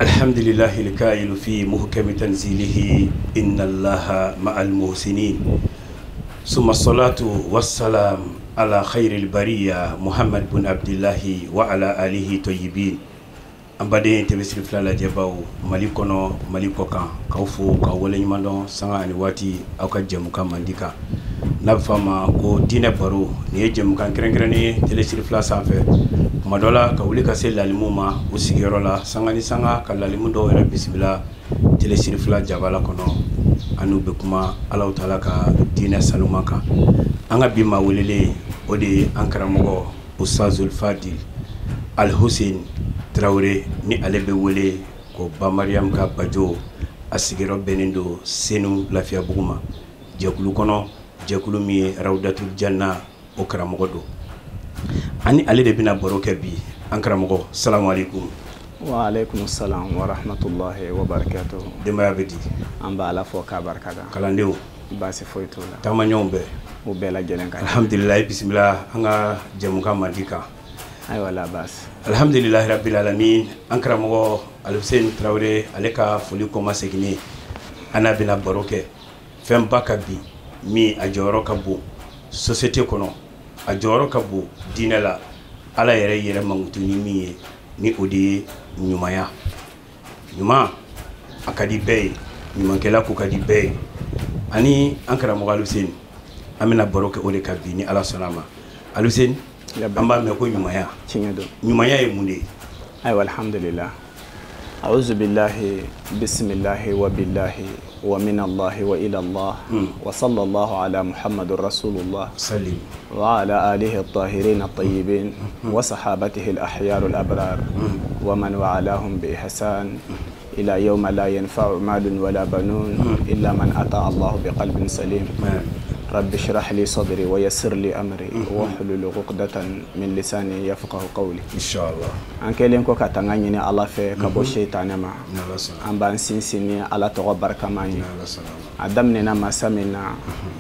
الحمد لله الكائل في محكم تنزيله إن الله مع المحسنين ثم الصلاة والسلام على خير البرية محمد بن عبد الله وعلى آله طيبين. An baden TV siri fila lajɛbaw, Mali kɔnɔ, Mali kɔ kan, k'aw fo k'aw waleɲuman dɔn sanga ani waati aw ka jɛmukan mandi kan n'a bɛ fɔ a ma ko diinɛ baro. Nin ye jɛmukan kɛrɛnkɛrɛnnen ye télé siri fila sanfɛ. Kuma dɔ la, ka wuli ka se lalimu ma u sigiyɔrɔ la, sanga ni sanga, ka lalimu dɔw yɛrɛ bisimila télé siri fila jabala kɔnɔ, an n'u bɛ kuma Alahu taala ka diinɛ sanuman kan. An ka bi maa welelen, o de ye an karamɔgɔ Ustazul Fadil Al Hussein Tarawele, ni ale bɛ wele ko Ba Mariam ka Bajo. A sigiyɔrɔ bɛnnen don Senu Lafiyabugu ma, jɛkulu kɔnɔ, jɛkulu min ye Rawudatul Janna, o karamɔgɔ don. Ani ale de bɛna baro kɛ bi. An karamɔgɔ, salamu aleykum. Wa aleykum salam wa rahmatullahi wa barakatuhu. Denbaya bɛ di? An b'a Ala fo k'a barika da. Kalandenw? Baasi foyi t'o la. Taamaɲɔgɔnw bɛɛ? U bɛɛ lajɛlen ka. Alhamdulilayi. Bisimila an ka jɛmukan mandi kan. Ayiwa, la baasi. Alhamdulilahi rabbil alamin. An karamɔgɔ Alhussein Tarawele, ale ka foli kɔma seginnen, an n'a bɛna baro kɛ fɛnba ka bi min a jɔyɔrɔ ka bon société kɔnɔ, a jɔyɔrɔ ka bon diinɛ la, Ala yɛrɛ yɛrɛ mankutu ni min ye, ni o de ye ɲumanya. Ɲuman a ka di bɛɛ ye, ɲumankɛla ko ka di bɛɛ ye. Ani an karamɔgɔ Alhussein, an bɛna baro kɛ o de kan bi ni Ala sɔnna a ma. Alhussein, an b'a mɛn ko ɲumanya. Tiɲɛ don. Ɲumanya ye mun de ye? Ayiwa, alhamdulillah, أعوذ بالله، بسم الله وبالله ومن الله وإلى الله وصلى الله على محمد رسول الله salim وعلى آله الطاهرين الطيبين وصحابته الأحيار الأبرار ومن وعلاهم بإحسان إلى يوم لا ينفع مال ولا بنون إلا من أتى الله بقلب سليم. رب اشرح لي صدري ويسر لي أمري واحلل عقدة من لساني يفقه قولي. Inshallah. An kɛlen kɔ ka tanga ɲini Ala fɛ ka bɔ seitanɛ ma, Ni Ala sɔnna. An b'an sinsin ni Ala tɔgɔ barikama ye. Ni Ala sɔnna. A daminɛna masa min na,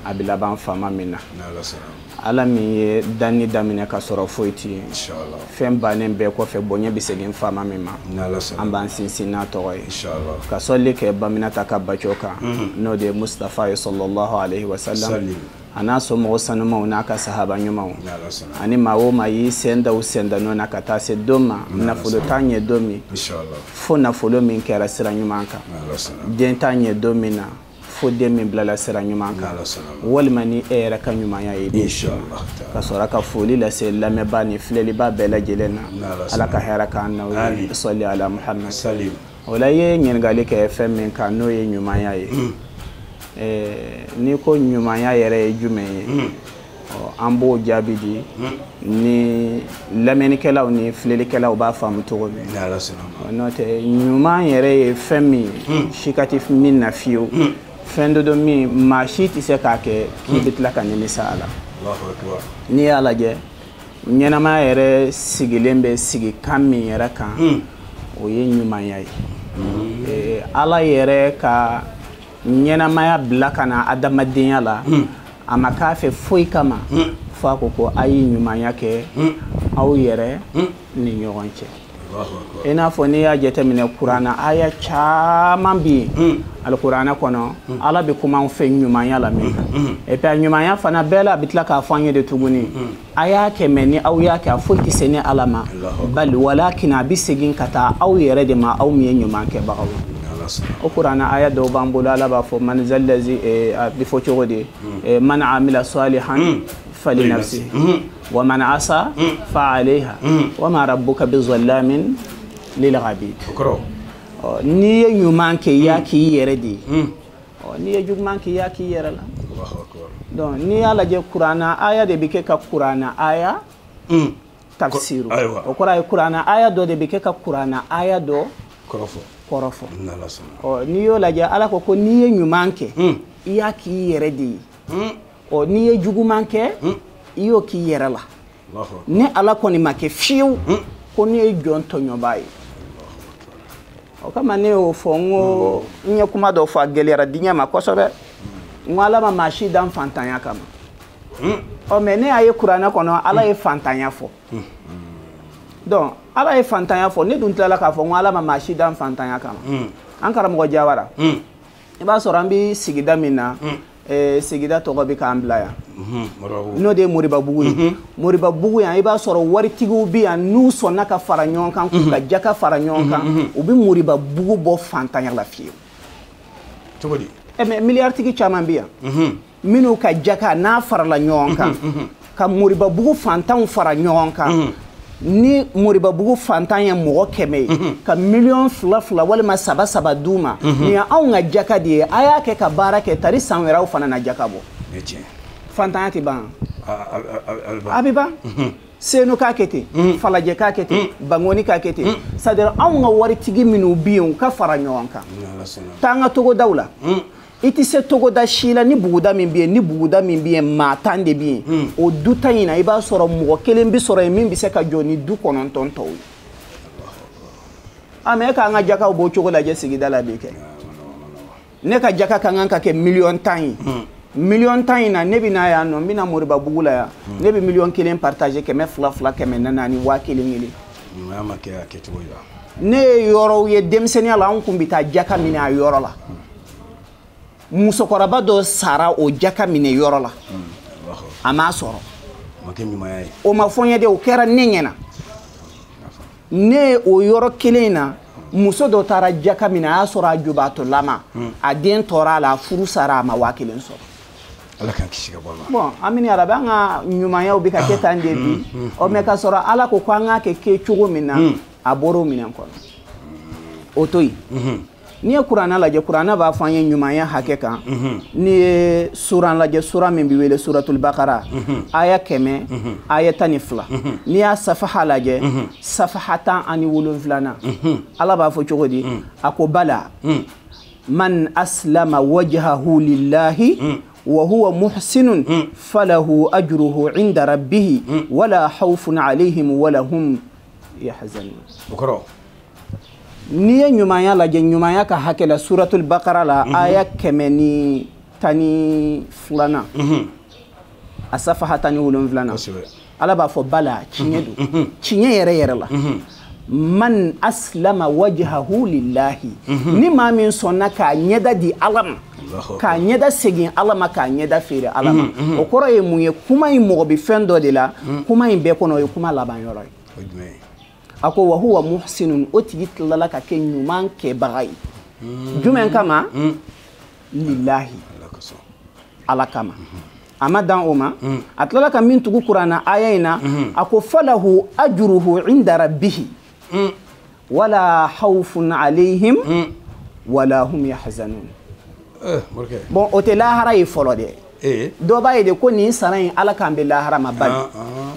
a bɛ laban faama min na. Ni Ala sɔnna. Ala min ye danni daminɛ ka sɔrɔ foyi tɛ yen, Inshallah. Fɛn bannen bɛɛ kɔfɛ, bonya bɛ segin faama min ma, Ni Ala sɔnna. An b'an sinsin n'a tɔgɔ ye. Inshallah. Ka sɔli kɛ Baminata ka baco kan, n'o de ye Mustafa ye, sallallahu alaihi wa sallam, salim a n'a somɔgɔ sanumaw n'a ka sahaba ɲumanw, Ni Ala sɔnna. Ani maa o maa y'i sen da u sen da nɔ na ka taa se don ma nafolo t'a ɲɛ don min, Inshallah. Fo nafolo min kɛra sira ɲuman kan, Ni Ala sɔnna. Den t'a ɲɛ don min na, fo den min bilala sira ɲuman Ni kan, Ala sɔnna. Walima ni e yɛrɛ ka ɲumanya ye den. Inshallah. Ka sɔrɔ ka foli lase lamɛnbaa ni filɛliba bɛɛ lajɛlen na. Ni Ala Ala ka sɔnna. Hɛrɛ k'an n'aw ye. Amin. Sɔli ala Muhammad. Salim. O la, i ye ɲininkali kɛ fɛn min kan, n'o ye ɲumanya ye. N'i ko ɲumanya yɛrɛ ye jumɛn ye, ɔ, an b'o jaabi di ni lamɛnnikɛlaw ni filɛlikɛlaw b'a faamu cogo min. Ni Ala sɔnna ma. N'o tɛ, ɲuman yɛrɛ ye fɛn min ye, sika tɛ min na fiyewu, fɛn dɔ don min maa si tɛ se k'a kɛ k'i bɛ tila ka nimisa a la. Allahu akbar. N'i y'a lajɛ, ɲɛnamaya yɛrɛ sigilen bɛ sigikan min yɛrɛ kan, o ye ɲumanya ye. Ala yɛrɛ ka ɲɛnamaya bila ka na adamadenya la, a ma k'a fɛ foyi kama fo a ko ko a ye ɲumanya kɛ aw yɛrɛ ni ɲɔgɔn cɛ. Allahu akbar. I n'a fɔ n'i y'a jateminɛ, kuranna aya caman bɛ yen, alikuranɛ kɔnɔ, Ala bɛ kuma anw fɛ ɲumanya la min kan. Et puis a ɲumanya fana bɛɛ la, a bɛ tila k'a fɔ an ye de tuguni, a y'a kɛ mɛ ni aw y'a kɛ, a foyi tɛ se ne Ala ma, Allahu. Bali walakin a bɛ segin ka taa aw yɛrɛ de ma, aw min ye ɲuman kɛbagaw ye. Ni Ala sɔnna. O kuranna aya dɔw b'an bolo, Ala b'a fɔ man zallazi, a bɛ fɔ cogo di? Man amila salihan falinafsi wa man asa fa alayha wa ma rabbuka bizallamin lil abid. O kɔrɔ? Ɔ, n'i ye ɲuman kɛ, i y'a k'i yɛrɛ de ye. Ɔ, n'i ye juguman kɛ, i y'a k'i yɛrɛ la. Allahu akbar. Donc n'i y'a lajɛ, kuranna aya de bɛ kɛ ka kuranna aya tafsiru. Ayiwa. O kɔrɔ ye kuranna aya dɔ de bɛ kɛ ka kuranna aya dɔ Kɔrɔ fɔ. Kɔrɔ fɔ. Ni Ala sɔnna. Ɔ, n'i y'o lajɛ, Ala ko ko n'i ye ɲuman kɛ, i y'a k'i yɛrɛ de ye. Ɔ, n'i ye juguman kɛ, i y'o k'i yɛrɛ la. Allahu akbar. Ni Ala kɔni ma kɛ fiyewu ko ne ye jɔn tɔɲɔbaa ye. O kama ne y'o fɔ n ko n ye kuma dɔ fɔ, a gɛlɛyara diɲɛ ma kosɛbɛ. N ko Ala ma maa si dan fantanya kama. Ɔ, mɛ ne y'a ye kuranɛ kɔnɔ, Ala ye fantanya fɔ. Donc ala ye fantanya fɔ, ne dun tilala k'a fɔ n ko ala ma maa si dan fantanya kama. An karamɔgɔ Jawara, i b'a sɔrɔ an bɛ sigida min na, sigida tɔgɔ bɛ k'an bila yan, n'o de ye Moribabugu ye. Moribabugu yan, i b'a sɔrɔ waritigiw bɛ yan n'u sɔnna ka fara ɲɔgɔn kan, k'u ka jaka fara ɲɔgɔn kan, u bɛ Moribabugu bɔ fantanya la fiyewu. Cogo di? Mais miliyaritigi caman bɛ yan minnu ka jaka n'a farala ɲɔgɔn kan ka Moribabugu fantanw fara ɲɔgɔn kan, ni Moribabugu fantan ye mɔgɔ 100 ye, ka miliyɔn 2 2 walima 3 3 d'u ma, nin ye anw ka jaka de ye, a y'a kɛ ka baara kɛ, tari san wɛrɛ aw fana na jaka bɔ. Fantanya tɛ ban, a bɛ ban. Senu k'a kɛ ten, Falajɛ k'a kɛ ten, Bangoni k'a kɛ ten. C'est à dire anw ka waritigi minnu bɛ yen, u ka fara ɲɔgɔn kan. Taa an ka togodaw la, i tɛ se togoda si la ni buguda min bɛ yen, ni buguda min bɛ yen maa 10 de bɛ yen, o du 10 in na, i b'a sɔrɔ mɔgɔ kelen bɛ sɔrɔ yen min bɛ se ka jɔ ni du 9 tɔw ye. Ah, mais e k'an ka jakaw bɔ cogo lajɛ sigida la bi kɛ. Ne ka jaka ka kan ka kɛ miliyɔn 10 ye. Miliyɔn 10 in na, ne bɛ na yan nɔ, n bɛ na Moribabugu la yan, ne bɛ miliyɔn 1 partager 200 2 400 400 1000 1000. Ne ye yɔrɔw ye denmisɛnninya la, anw kun bɛ taa jaka minɛ a yɔrɔ la. Musokɔrɔba dɔ sara o jaka minɛ yɔrɔ la, a m'a sɔrɔ. O ma fɔ n ye dɛ, o kɛra ne ɲɛna. Ne ye o yɔrɔ kelen in na, muso dɔ taara jaka minɛ, a y'a sɔrɔ a jubaatɔlama, a den tɔɔrɔ a la, a furu sara, a ma 1000 sɔrɔ. Bon, an bɛ arabi, an ka ɲumanyaw bɛ ka kɛ tan de bi. Ɔ mais k'a sɔrɔ ala ko an k'a kɛ cogo min na, a bɔra o minɛn kɔnɔ. O to yen. N'i ye kuranna lajɛ, kuranna b'a fɔ an ye ɲumanya hakɛ kan. N'i ye suran lajɛ, sura min bɛ wele suratul bakara, aya 100, aya 12. N'i y'a safaha lajɛ, safaha 17nan, ala b'a fɔ cogo di? A ko bala man aslama wajhahu lillahi wa huwa muhsinun falahu ajruhu inda rabbihi wala khawfun alayhim wala hum yahzanun. O kɔrɔ, n'i ye ɲumanya lajɛ, ɲumanya ka hakɛ la, suratul bakara la, aya 112nan, a safaha 17nan, ala b'a fɔ bala, tiɲɛ don, tiɲɛ yɛrɛ yɛrɛ la, man aslama wajhahu lillahi, ni maa min sɔnna k'a ɲɛda di ala ma, k'a ɲɛda segin ala ma, k'a ɲɛda feere ala ma. O kɔrɔ ye mun ye? Kuma in mɔgɔ bɛ fɛn dɔ de la, kuma in bɛɛ kɔnɔ, o ye kuma laban yɔrɔ ye. A ko wa huwa muhsinun, o tigi tilala ka kɛ ɲuman kɛbaga ye. Jumɛn kama? Lillahi, ala kama. A ma dan o ma, a tilala ka min tugu kuranna aya in na, a ko falahu ajruhu inda rabbihi wala khawfun alayhim wala hum yahzanun. Bon, o tɛ lahara ye fɔlɔ dɛ. Dɔ b'a ye de ko nin sara in ala k'an bɛ lahara ma bali.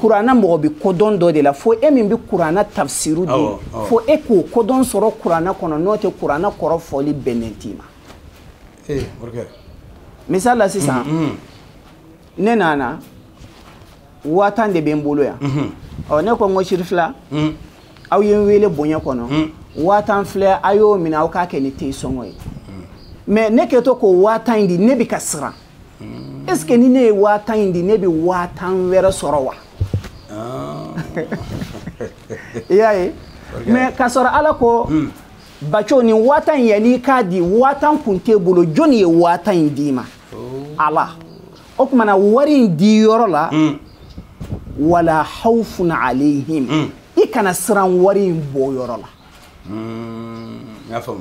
Kuranna mɔgɔ bɛ kodɔn dɔ de la, fo e min bɛ kuranna tafsiru di, fo e k'o kodɔn sɔrɔ kuranna kɔnɔ, n'o tɛ kuranna kɔrɔ fɔli bɛnnen t'i ma. Misali la sisan, ne nana 10,000 de bɛ n bolo yan. Ɔ ne ko n ko Sirifila, aw ye n wele bonya kɔnɔ, 10,000 filɛ, a y'o minɛ, aw k'a kɛ ni te sɔngɔ ye. Mais ne kɛtɔ k'o 10,000 in di, ne bɛ ka siran. Est-ce que ni ne ye 10,000 in di, ne bɛ 10,000 wɛrɛ sɔrɔ wa? I y'a ye? Mais k'a sɔrɔ ala ko Baco, nin 10,000 in yanni i k'a di, 10,000 kun t'e bolo, jɔnni ye 10,000 in d'i ma? Ala. O tuma na wari in di yɔrɔ la, wala khawfun alayhim, i kana siran wari in bɔ yɔrɔ la.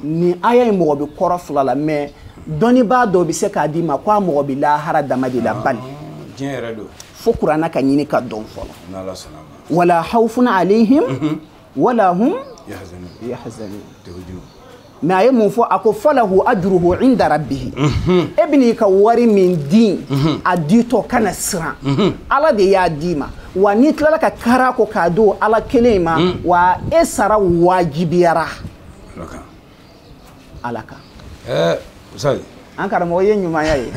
Nin aya in mɔgɔ bɛ kɔrɔ fila la, mais dɔnnibaa dɔ bɛ se k'a d'i ma ko a mɔgɔ bɛ lahara dama de la bali. Fo kuranna ka ɲini ka dɔn fɔlɔ. Wala khawfun alayhim wala hum yahzanun. Mais a ye mun fɔ? A ko falahu ajruhu inda rabbihi. E bɛn'i ka wari min di, a ditɔ kana siran, ala de y'a d'i ma. Wa n'i tilala ka kara ko k'a don ala kelen in ma, wa e sara wajibiyara ala kan. An karamɔgɔ ye ɲumanya ye.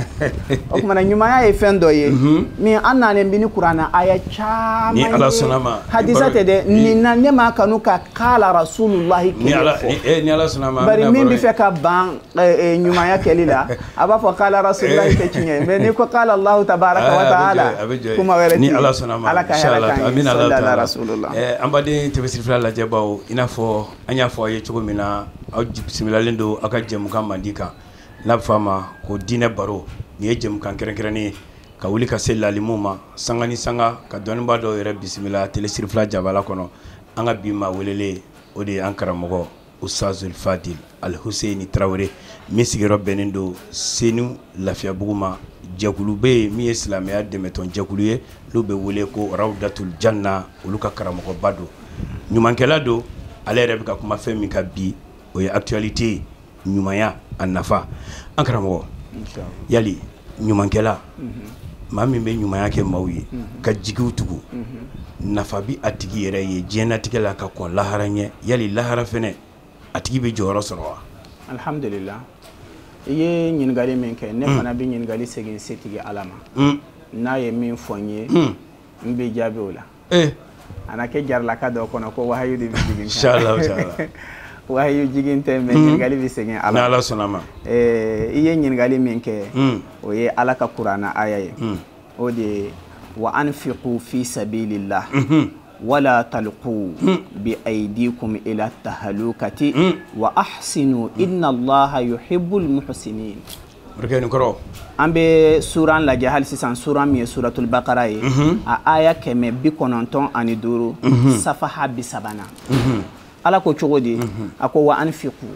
O tuma na ɲumanya ye fɛn dɔ ye min an nanen bi ni kuranna aya caman ye. Ni Ala sɔnna ma. Hadisa tɛ dɛ, nin na ne m'a kanu ka kala rasulullahi kelen fɔ. Ni Ala sɔnna ma. Bari min bɛ fɛ ka ban ɲumanya kɛli la, a b'a fɔ kala rasulullahi tɛ tiɲɛ ye, mais n'i ko kala Allahu tabaraka wa taala, kuma wɛrɛ tɛ. Ni Ala sɔnna ma. Ala ka hɛrɛ k'an ye. Salli ala rasulullah. An baden TV Sirifila lajɛbaw, i n'a fɔ an y'a fɔ aw ye cogo min na, aw bisimilalen don aw ka jɛmukan mandi kan. N'a bɛ fɔ a ma ko diinɛ baro. Nin ye jɛmukan kɛrɛnkɛrɛnnen ye ka wuli ka se lalimu ma sanga ni sanga, ka dɔnnibaa dɔw yɛrɛ bisimila Télé Sirifila jabala kɔnɔ. An ka bi maa welelen, o de ye an karamɔgɔ Ustazul Fadil Alhusseini Tarawele, min sigiyɔrɔ bɛnnen don Senu Lafiyabugu ma. Jɛkulu bɛ yen min ye silamɛya dɛmɛtɔn jɛkulu ye, n'u bɛ wele ko Rawdatul Janna, olu ka karamɔgɔba don, ɲumankɛla don. Ale yɛrɛ bɛ ka kuma fɛn min kan bi, o ye actualité ye, ɲumanya a nafa. An karamɔgɔ, yali ɲumankɛla, maa min bɛ ɲumanya kɛ maaw ye ka jigiw tugu, nafa bi a tigi yɛrɛ ye diɲɛnatigɛ la ka kɔn lahara ɲɛ, yali lahara fɛnɛ a tigi bɛ jɔyɔrɔ sɔrɔ wa? Alhamdulillah, i ye ɲininkali min kɛ, ne fana bɛ ɲininkali segin setigi Ala ma. N'a ye min fɔ n ye, n bɛ jaabi o la. A na kɛ jaralaka dɔ kɔnɔ ko wahayu de bɛ jigin. Inshallah, inshallah. Wahayu jigin tɛ, mais ɲininkali bɛ segin Ala. N'Ala sɔnna ma. I ye ɲininkali min kɛ, o ye Ala ka kuranna aya ye. O de ye wa anfiqu fi sabilillah wala talqu bi aydikum ila tahalukati wa ahsinu inna Allaha yuhibbul muhsinin. An bɛ suran lajɛ hali sisan, suran min ye suratul Baqara ye, a aya 195, safaha 30. Ala ko cogo di? A ko wa anfiqu,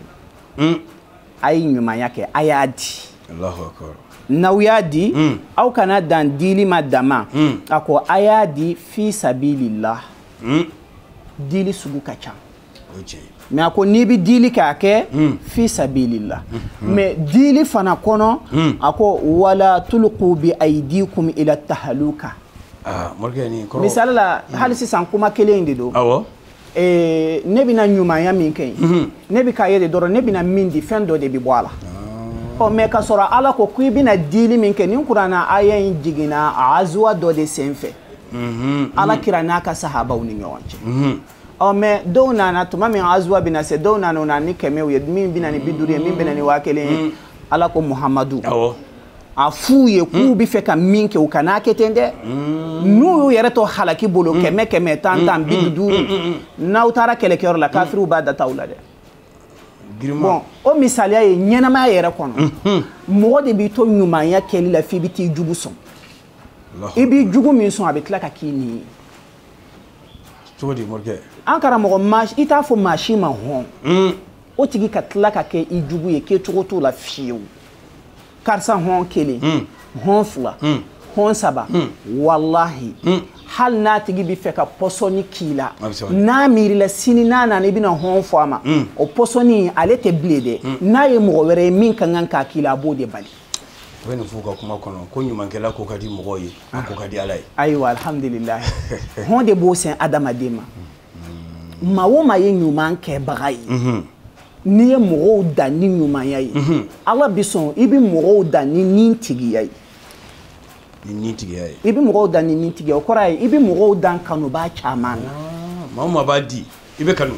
a ye ɲumanya kɛ, a y'a di. Allahu akbar. N'aw y'a di, aw kana dan dili ma dama. A ko a y'a di fi sabilillah. Dili sugu ka ca. Mais a ko n'i bɛ dili kɛ, a kɛ fi sabilillah. Mais dili fana kɔnɔ, a ko wala tulqu bi aydikum ila tahaluka. Misali la, hali sisan kuma kelen in de don. Awɔ. Ne bɛna ɲumanya min kɛ yen, ne bɛ k'a ye de dɔrɔn, ne bɛna min di, fɛn dɔ de bɛ bɔ a la. Ɔ mais k'a sɔrɔ Ala ko k'i bɛna dili min kɛ, nin kuranna aya in jiginna azuwa dɔ de sen fɛ. Ala kira n'a ka sahabaw ni ɲɔgɔn cɛ. Ɔ mais dɔw nana tuma min azuwa bɛna se, dɔw nana o na ni 100 ye, min bɛna ni 50 ye, min bɛna ni 1000 ye. Ala ko Muhamadu, a f'u ye k'u bɛ fɛ ka min kɛ, u kan'a kɛ ten dɛ. N'u y'u yɛrɛ to halaki bolo, 100 100, 10 10, 50, n'aw taara kɛlɛkɛyɔrɔ la, kafiriw b'a data aw la dɛ. Bon, o misaliya ye ɲɛnamaya yɛrɛ kɔnɔ, mɔgɔ de b'i to ɲumanya kɛli la f'i bɛ t'i jugu sɔn. I b'i jugu min sɔn, a bɛ tila ka k'i nin ye. Cogo di morikɛ? An karamɔgɔ, maa i t'a fɔ maa si ma hɔn, o tigi ka tila ka kɛ i jugu ye, kɛcogo t'o la fiyewu. Karisa hɔn 1, hɔn 2, hɔn 3, walahi hali n'a tigi bɛ fɛ ka pɔsɔni k'i la, n'a miirila sini n'a nana i bɛna hɔn fɔ a ma, o pɔsɔni ale tɛ bilen dɛ. N'a ye mɔgɔ wɛrɛ ye min ka kan k'a k'i la, a b'o de bali. U bɛ nin f'u ka kuma kɔnɔ ko ɲumankɛla ko ka di mɔgɔw ye, a ko ka di Ala ye. Ayiwa, alhamdulilayi. Hɔn de b'o sɛn adamaden ma. Maa o maa ye ɲuman kɛbaga ye, n'i ye mɔgɔw dan ni ɲumanya ye, Ala bɛ sɔn i bɛ mɔgɔw dan ni nin tigiya ye. Ni nin tigiya ye. I bɛ mɔgɔw dan ni nin tigiya, o kɔrɔ ye i bɛ mɔgɔw dan kanubaa caman na. Maa o maa b'a di, i bɛ kanu.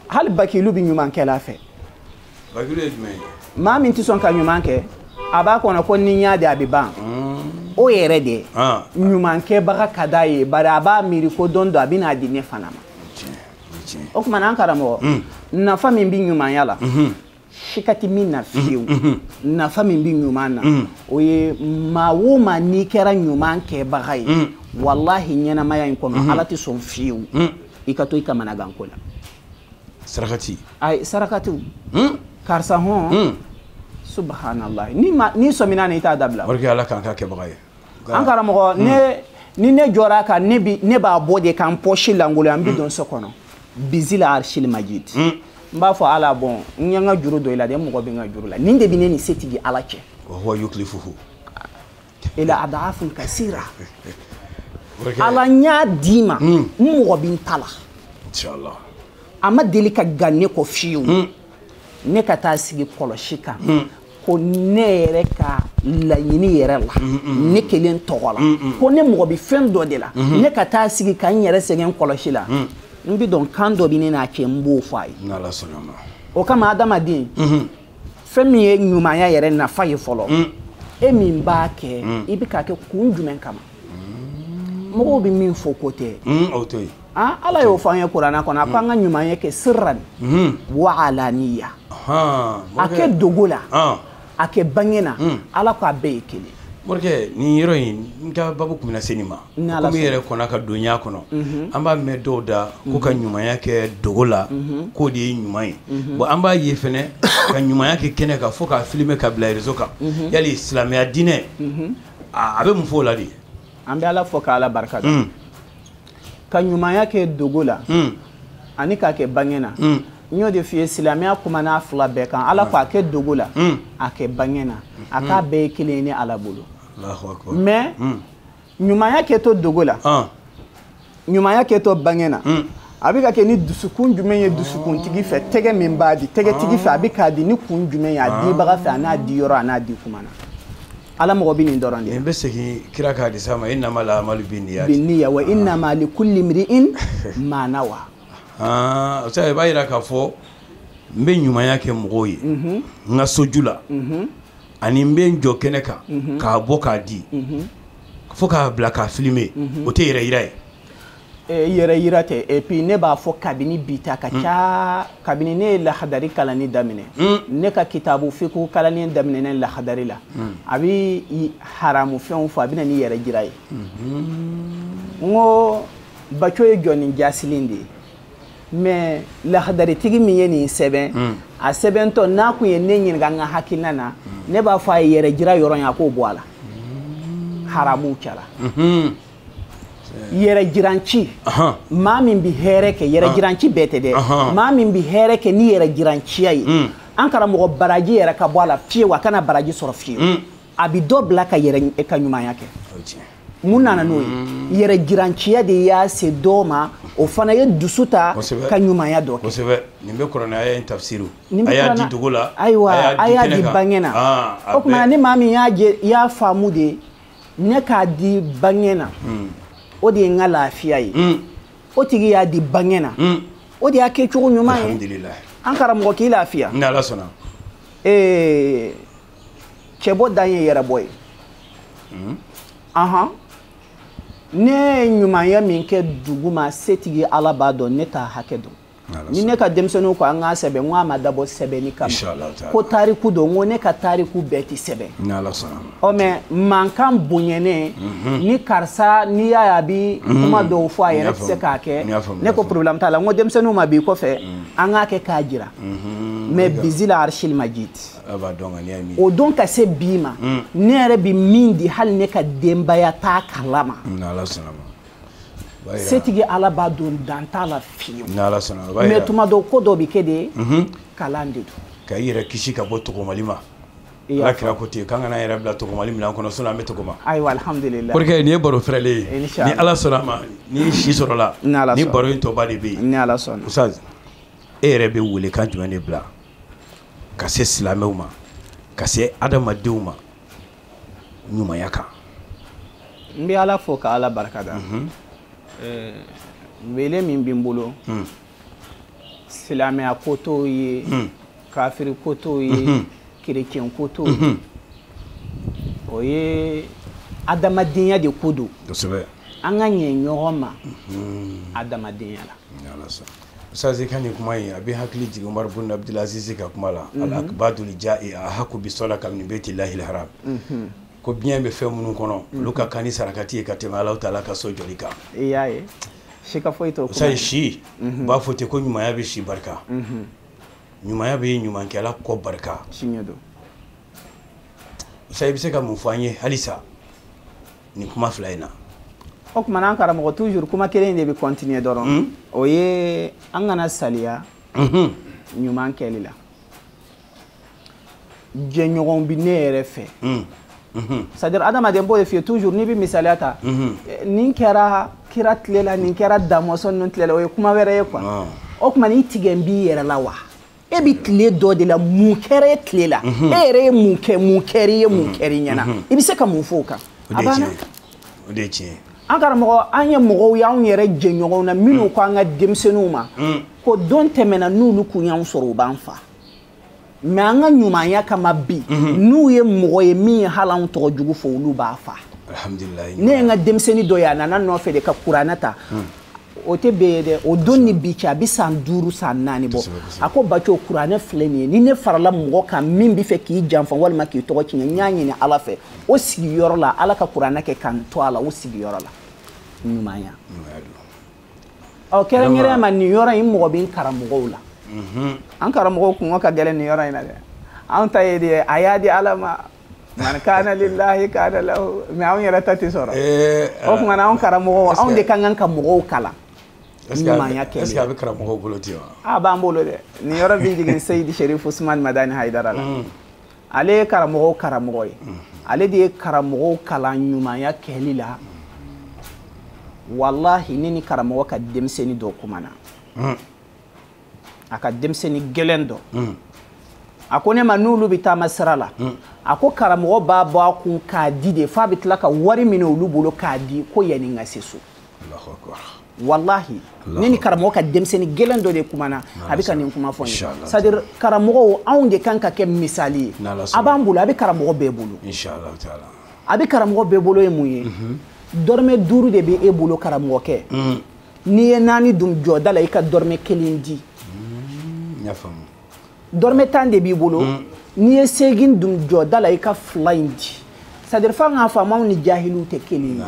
Hali bakilu bɛ ɲumankɛla fɛ. Bakilu ye jumɛn ye? Maa min tɛ sɔn ka ɲuman kɛ, a b'a kɔnɔ ko ni n y'a di a bɛ ban. O yɛrɛ de ɲumankɛbaga ka d'a ye, bari a b'a miiri ko don dɔ a bɛna di ne fana ma. O tuma na an karamɔgɔ, nafa min bɛ ɲumanya la, sika tɛ min na fiyewu. Nafa min bɛ ɲuman na, o ye maa o maa n'i kɛra ɲuman kɛbaga ye, walahi ɲɛnamaya in kɔnɔ, Ala tɛ sɔn fiyewu i ka to i kamanaganko la. Sarakati. Ayi, sarakatiw. Karisa hɔn, subhanallah, ni sɔmina na i t'a dabila. Morikɛ, Ala k'an ka kɛbaga ye. An karamɔgɔ, ni ne jɔra a kan, ne b'a bɔ de k'an pɔsi lankolon, an bɛ don so kɔnɔ. Bizila arshil majid. N b'a fɔ Ala, bɔn n ye n ka juru dɔ i la dɛ, n mɔgɔ bɛ n ka juru la, nin de bɛ ne ni setigi Ala cɛ. Wa huwa yuklifuhu ila adafin kasira. Ala n y'a d'i ma, n mɔgɔ bɛ n ta la. Inshallah. A ma deli ka gan ne kɔ fiyewu. Ne ka taa sigi kɔlɔsi kan. Ko ne yɛrɛ ka laɲini yɛrɛ la ne kelen tɔgɔ la ko ne mɔgɔ bɛ fɛn dɔ de la ne ka taa sigi ka n yɛrɛ sɛgɛn kɔlɔsi la n bɛ dɔn kan dɔ bɛ ne n'a cɛ n b'o fɔ a ye. O kama adamaden fɛn min ye ɲumanya yɛrɛ nafa ye fɔlɔ e min b'a kɛ i bɛ k'a kɛ kun jumɛn kama mɔgɔw bɛ min fɔ ko tɛ. O to yen. Ala y'o fɔ an ye kuranɛ kɔnɔ a ko an ka ɲumanya kɛ sirran wa alaniya a kɛ dogo la. A kɛ bange na ala ko a bɛɛ ye kelen. Morikɛ nin yɔrɔ in n ka babu kun bɛna se nin ma. Komi i yɛrɛ kɔnna ka don ɲa kɔnɔ. An b'a mɛn dɔw da ko ka ɲumanya kɛ dogo la k'o de ye ɲuman ye. Bon an b'a ye fɛnɛ ka ɲumanya kɛ kɛnɛ kan fo k'a filmer ka bila réseau kan. Yali silamɛya diinɛ a bɛ mun fɔ o la de? An bɛ ala fɔ k'ala barika da. Ka ɲumanya kɛ dogo la ani k'a kɛ bange na. N y'o de f'i ye silamɛya kumana a fila bɛɛ kan ala ko a kɛ dogo la a kɛ bange na a k'a bɛɛ ye kelen ye ne ala bolo. Mais ɲumanya kɛtɔ dogo la ɲumanya kɛtɔ bange na a bɛ ka kɛ ni dusukun jumɛn ye dusukuntigi fɛ tɛgɛ min b'a di tɛgɛtigi fɛ a bɛ k'a di ni kun jumɛn ye a dibaga fɛ a n'a di yɔrɔ a n'a di kuma na ala mɔgɔ bɛ nin dɔrɔn de. Nin bɛ segin kira ka hadisa ma innama al-a'malu binniyat. Binniya wa innama likulli imri'in ma nawa. O i b'a jira k'a fɔ n bɛ ɲumanya kɛ mɔgɔw ye n ka soju la ani n bɛ n jɔ kɛnɛ kan k'a bɔ k'a di fo k'a bila k'a filmer o tɛ yɛrɛ yira ye. Yɛrɛ yira tɛ. Et puis ne b'a fɔ kabini bi ta ka ca kabini ne ye lahadari kalanni daminɛ ne ka kitabu fiku kalanni daminɛ ne lahadari la a bɛ haramu fɛnw fɔ a bɛ na ni yɛrɛ jira ye. N ko baco ye jɔnni jasilen de ye. Mais lahadaritigi min ye nin sɛbɛn a sɛbɛntɔ n'a kun ye ne ɲininka n ka hakilina na ne b'a fɔ a ye yɛrɛ jira yɔrɔ in a k'o bɔ a la haramu cɛla yɛrɛ jiranci maa min bɛ hɛrɛ kɛ yɛrɛ jiranci bɛɛ tɛ dɛ maa min bɛ hɛrɛ kɛ ni yɛrɛ jiranciya ye an karamɔgɔ baraji yɛrɛ ka bɔ a la fiyewu a kana baraji sɔrɔ fiyewu a bɛ dɔ bila ka yɛrɛ ka ɲumanya kɛ. Mun nana n'o ye yɛrɛ jiranciya de y'a se dɔw ma o fana ye dusu ta ka ɲumanya dɔ kɛ. Kosɛbɛ nin bɛ kuranɛ aya in tafsiru a y'a di dogo la ayiwa a y'a di bange na o tuma ni maa min y'a faamu de ne k'a di bange na o de ye n ka lafiya ye o tigi y'a di bange na o de y'a kɛ cogo ɲuman ye. Alhamdulilayi an karamɔgɔ k'i lafiya. Ni Ala sɔnna. Cɛbɔ dan ye yɛrɛbɔ ye. Ne ye ɲumanya min kɛ dugu ma setigi ala b'a dɔn ne t'a hakɛ dɔn ni ne ka denmisɛnninw ko an k'a sɛbɛn n ko a ma dabɔ sɛbɛnni kama ko tariku don n ko ne ka tariku bɛɛ tɛ sɛbɛn. Ɔ mais mankan bonyɛnen ni karisa n'i y'a ye a bi kuma dɔw fɔ a yɛrɛ tɛ se k'a kɛ ne ko problème t'a la n ko denmisɛnninw ma bi kɔfɛ an k'a kɛ k'a jira mais bizila arshil majid o don ka se bi ma ne yɛrɛ bi min di hali ne ka denbaya t'a kalama. Setigi ala b'a dɔn dan t'a la fiyewu. Mais tuma dɔw ko dɔ bɛ kɛ de kalan de don. Ka i yɛrɛ kisi ka bɔ tɔgɔmali ma. Ala kira ko ten k'an kana yɛrɛ bila tɔgɔmali minɛn kɔnɔ sinon an bɛ tɔgɔma. Ayiwa alhamdulilayi. Morikɛ nin ye baro fɛrɛlen ye. Ni Ala sɔnna a ma ni si sɔrɔla. Ni baro in tɔba de bɛ yen. Ni Ala sɔnna. Ustaz e yɛrɛ bɛ welekan jumɛn de bila ka se silamɛw ma ka se adamadenw ma ɲumanya kan? N bɛ Ala fo ka Ala barika da. Wele min bɛ n bolo silamɛya ko t'o ye kafiri ko t'o ye kerecɛn ko t'o ye o ye adamadenya de ko don. An ka ɲɛ ɲɔgɔn ma adamadenya la. Ustaz ka nin kuma in a bɛ hakili jigin Umar bun Abdulaziz ka kuma la al-akbadul ja'i ahaqqu bis-sadaqa min baytillahi al-haram. Ko biɲɛ bɛ fɛn minnu kɔnɔ olu ka kan ni sarakati ye ka tɛmɛ Alahu taala ka so jɔli kan. I y'a ye sika foyi t'o kuma. Ustaz si u b'a fɔ ten ko ɲumanya bɛ si barika. Ɲumanya bɛ ɲumankɛla kɔ barika. Tiɲɛ don. Ustaz i bɛ se ka mun fɔ an ye halisa nin kuma fila in na? O tuma na an karamɔgɔ toujours kuma kelen in de bɛ continuer dɔrɔn. O ye an kana saliya ɲuman kɛli la. Jɛɲɔgɔn bɛ ne yɛrɛ fɛ. C'est-à-dire adamaden b'o de f'i ye toujours n'i bɛ misaliya ta nin kɛra kira tile la nin kɛra damɔsɔn ninnu tile la o ye kuma wɛrɛ ye quoi. O tuma n'i tigɛ n b'i yɛrɛ la wa? E bɛ tile dɔ de la, mun kɛra e tile la? E yɛrɛ ye mun kɛ, mun kɛra i ye, mun kɛra i ɲɛna? I bɛ se ka mun fɔ o kan? A banna. O de ye tiɲɛ ye. An karamɔgɔ, an ye mɔgɔw ye, anw yɛrɛ jɛɲɔgɔnw na, minnu ko an ka denmisɛnninw ma ko don tɛmɛna n'olu kun y'anw sɔrɔ, u b'an fa. Mais an ka ɲumanya kama bi, n'u ye mɔgɔ ye min ye hali anw tɔgɔ jugu fɔ, olu b'a fa. Alhamdulilayi. Ne ye n ka denmisɛnnin dɔ ye, a nana nɔfɛ de ka kuranɛ ta. O tɛ bɛn ye dɛ, o don ni bi cɛ a bɛ san 5 san 4 bɔ. A ko Baco, kuranɛ filɛ nin ye, ni ne farala mɔgɔ kan min bɛ fɛ k'i janfa walima k'i tɔgɔ tiɲɛ, n y'a ɲini Ala fɛ o sigiyɔrɔ la, Ala ka kuranɛ kɛ ka n to a la o sigiyɔrɔ la. Ɲumanya. Ɔ, kɛrɛnkɛrɛnya ma nin yɔrɔ in, mɔgɔ bɛ n karamɔgɔw la. An karamɔgɔw kungo ka gɛlɛn nin yɔrɔ in na dɛ. Anw ta ye de a y'a di Ala ma, man kana lillahi kana lahu, mais anw yɛrɛ ta tɛ sɔrɔ. O tuma na anw karamɔgɔw, anw de ka kan ka mɔgɔw kalan. Ɲumanya kɛli. Est-ce que a bɛ karamɔgɔw bolo ten wa? A b'an bolo dɛ. Nin yɔrɔ bɛ jigin Seyidi Sherif Usman Madani Hayidara la. Ale ye karamɔgɔw karamɔgɔ ye. Ale de ye karamɔgɔw kalan ɲumanya kɛli la. Walahi, ne ni karamɔgɔ ka denmisɛnnin dɔ kumana. A ka denmisɛnnin gɛlɛn dɔ. A ko ne ma n'olu bɛ taama sira la, a ko karamɔgɔ b'a bɔ a kun k'a di de, f'a bɛ tila ka wari minɛ olu bolo k'a di ko yanni n ka se so. Walahi, ne ni karamɔgɔ ka denmisɛnnin gɛlɛn dɔ de kumana, a bɛ ka nin kuma fɔ n ye. C'est à dire karamɔgɔw, anw de kan ka kɛ misali ye. A b'an bolo, a bɛ karamɔgɔ bɛɛ bolo. A bɛ karamɔgɔ bɛɛ bolo ye mun ye? Dɔrɔmɛ 5 de bɛ e bolo karamɔgɔkɛ. N'i ye 4 dun jɔda la, i ka dɔrɔmɛ 1 di. Dɔrɔmɛ 10 de b'i bolo, n'i ye 8 dun jɔda la, i ka 2 in di. C'est à dire f'an k'a faamu, anw ni jahiliw tɛ kelen ye.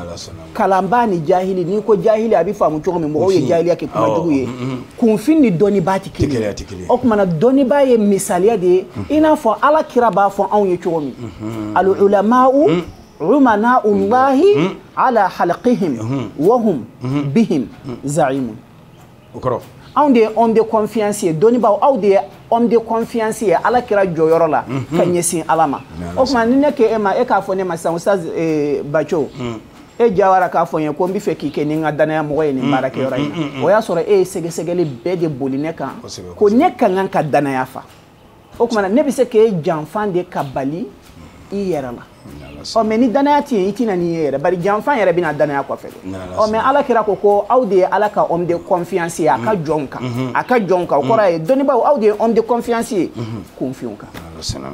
Kalanbaa ni jahili, n'i ko jahili a bɛ faamu cogo min, mɔgɔw ye jahiliya kɛ kuma jugu ye. Kunfin ni dɔnnibaa tɛ kelen ye. O tuma na dɔnnibaa ye misaliya de ye, i n'a fɔ Ala kira b'a fɔ anw ye cogo min. Al ulama'u umana'ullahi ala halqihim wa hum bihim za'imun. O kɔrɔ? Anw de ye homme de confiance ye, dɔnnibaaw, aw de ye homme de confiance ye Ala kira jɔyɔrɔ la ka ɲɛsin Ala ma. O tuma ni ne k'e ma, e k'a fɔ ne ma sisan, Ustaz Baco, e Jawara k'a fɔ n ye ko n bɛ fɛ k'i kɛ ni n ka danaya mɔgɔ ye nin baarakɛyɔrɔ in na. O y'a sɔrɔ e ye sɛgɛsɛgɛli bɛɛ de boli ne kan ko ne ka kan ka danaya fa. O tuma na ne bɛ se k'e janfan de ka bali i yɛrɛ la. Ɔ, mais ni danaya tɛ yen, i tɛna n'i ye yɛrɛ, bari janfan yɛrɛ bɛna danaya kɔfɛ dɛ. Ɔ, mais Ala kira ko ko aw de ye Ala ka homme de confiance ye a ka jɔnw kan, a ka jɔnw kan. O kɔrɔ ye dɔnnibaaw, aw de ye homme de confiance ye kunfinw kan.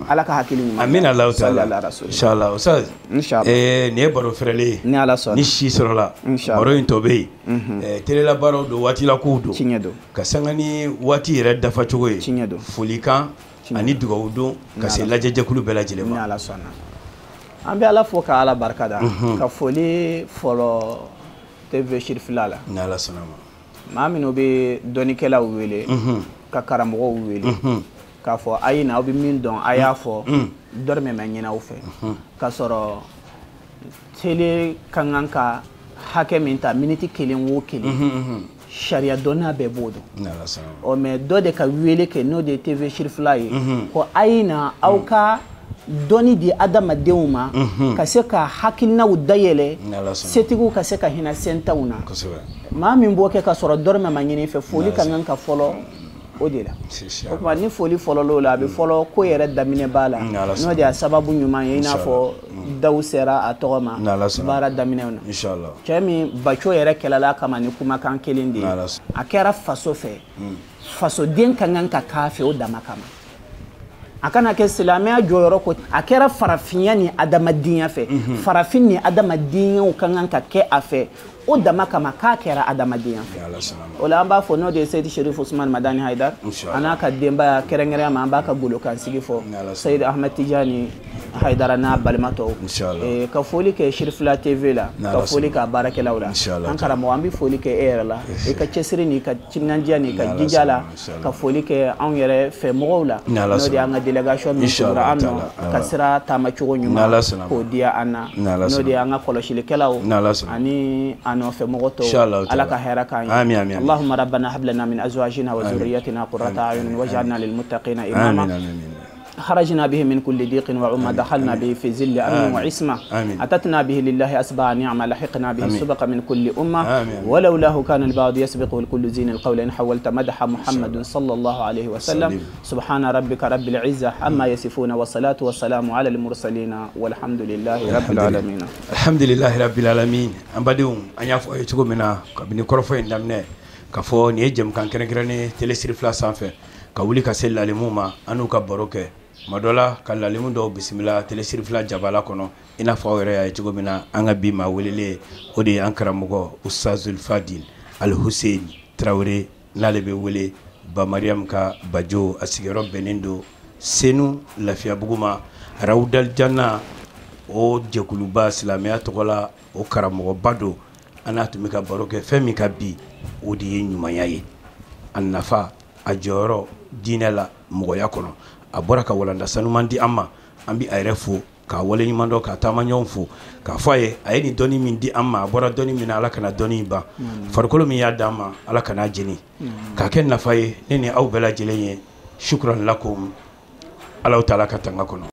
Ala ka hakili ɲuman. Amina Alahu taala. Inshallah Ustaz. Inshallah. Nin ye baro fɛrɛlen ye. Ni Ala sɔnna. Ni si sɔrɔla. Inshallah. Baro in tɔ bɛ yen. Telela baaraw don, waati la kow don. Tiɲɛ don. Ka sanga ni waati yɛrɛ dafa cogo ye. Tiɲɛ don. Folikan ani dugawu don ka se lajɛjɛkulu bɛɛ lajɛlen ma. Ni Ala sɔnna. An bɛ Ala fo ka Ala barika da, ka foli fɔlɔ TV Sirifila la. Ni Ala sɔnna ma. Maa minnu bɛ dɔnnikɛlaw wele, ka karamɔgɔw wele, k'a fɔ a ye na, aw bɛ min dɔn a y'a fɔ, dɔrɔmɛ ma ɲini aw fɛ. K'a sɔrɔ tele ka kan ka hakɛ min ta miniti 1 o 1, sariya dɔnniya bɛɛ b'o dɔn. Ɔ, mais dɔ de ka wele kɛ, n'o de ye TV Sirifila ye, ko a ye na aw ka dɔnni di adamadenw ma, ka se ka hakilinaw dayɛlɛ, setigiw ka se ka hinɛ sentanw na. Maa min b'o kɛ ka sɔrɔ dɔrɔmɛ ma ɲini fɛ, foli ka kan ka fɔlɔ o de la. O tuma ni foli fɔlɔl'o la, a bɛ fɔlɔ ko yɛrɛ daminɛ b'a la, n'o de y'a sababu ɲuman ye, i n'a fɔ daw sera a tɔgɔ ma baara daminɛw na. Cɛ min Baco yɛrɛ kɛlɛla kama ni kumakan kelen de ye, a kɛra faso fɛ, fasoden ka kan ka k'a fɛ o dama kama. A kana kɛ silamɛya jɔyɔrɔ ko, a kɛra farafinya ni adamadenya fɛ, farafin ni adamadenyaw ka kan ka kɛ a fɛ o dama kama, k'a kɛra adamadenya fɛ. O la an b'a fɔ n'o de ye Seyidi Sherif Usman Madani Hayidara, a n'a ka denbaya kɛrɛnkɛrɛnya ma, an b'a ka golokansigi fɔ Seyidi Ahmed Tijani Hayidara n'a balima tɔw, ka foli kɛ Sirifila TV la, ka foli k'a baarakɛlaw la. An karamɔgɔ, an bɛ foli kɛ e yɛrɛ la, i ka cɛsiri n'i ka timinandiya n'i ka jija la, ka foli kɛ anw yɛrɛ fɛ mɔgɔw la, n'o de y'an ka délégation min tugura an nɔ ka sira taamacogo ɲuman k'o diya an na, n'o de y'an ka kɔlɔsilikɛlaw ani a nɔfɛ mɔgɔ tɔw. Ala ka hɛrɛ k'an ye. Allahumma rabbana hab lana min azwajina wa zurriyatina qurrata a'yunin waj'alna lil muttaqina imama. أخرجنا به من كل ضيق وعمى دخلنا به في ظل أمن وعصمة أتتنا به لله أسبع نعمة لحقنا به السبق من كل أمة ولولاه كان البعض يسبقه الكل زين القول إن حولت مدح محمد صلى الله عليه وسلم سبحان ربك رب العزة عما يصفون والصلاة والسلام على المرسلين والحمد لله رب العالمين. الحمد لله رب العالمين. An badenw, an y'a fɔ aw ye cogo min na kabini kɔrɔfɔ in daminɛ k'a fɔ nin ye jɛmukan kɛrɛnkɛrɛnnen télé siri fila sanfɛ ka wuli ka se lalimu ma, an n'u ka baro kɛ tuma dɔ la, ka lalimu dɔw bisimila télé siri fila jabala kɔnɔ. I n'a fɔ aw yɛrɛ y'a ye cogo min na, an ka bi maa welelen, o de ye an karamɔgɔ Ustazul Fadil Al Hussein Tarawele, n'ale bɛ wele Ba Mariam ka Bajo. A sigiyɔrɔ bɛnnen don Senu Lafiyabugu ma, Rawudal Janna o jɛkuluba silamɛya tɔgɔ la, o karamɔgɔba don. An n'a tun bɛ ka baro kɛ fɛn min ka bi, o de ye ɲumanya ye, a nafa, a jɔyɔrɔ diinɛ la, mɔgɔya kɔnɔ. A bɔra ka walanda sanuman di an ma. An bɛ a yɛrɛ fo k'a waleɲuman dɔn, k'a taamaɲɔgɔn fo, k'a fɔ a ye, a ye nin dɔnni min di an ma, a bɔra dɔnni min na, Ala kana dɔnni ban. Farikolo min y'a d'an ma, Ala kana jeni, k'a kɛ nafa ye ne ni aw bɛɛ lajɛlen ye. Shukran lakum. Ala taala ka tanga kɔnɔ.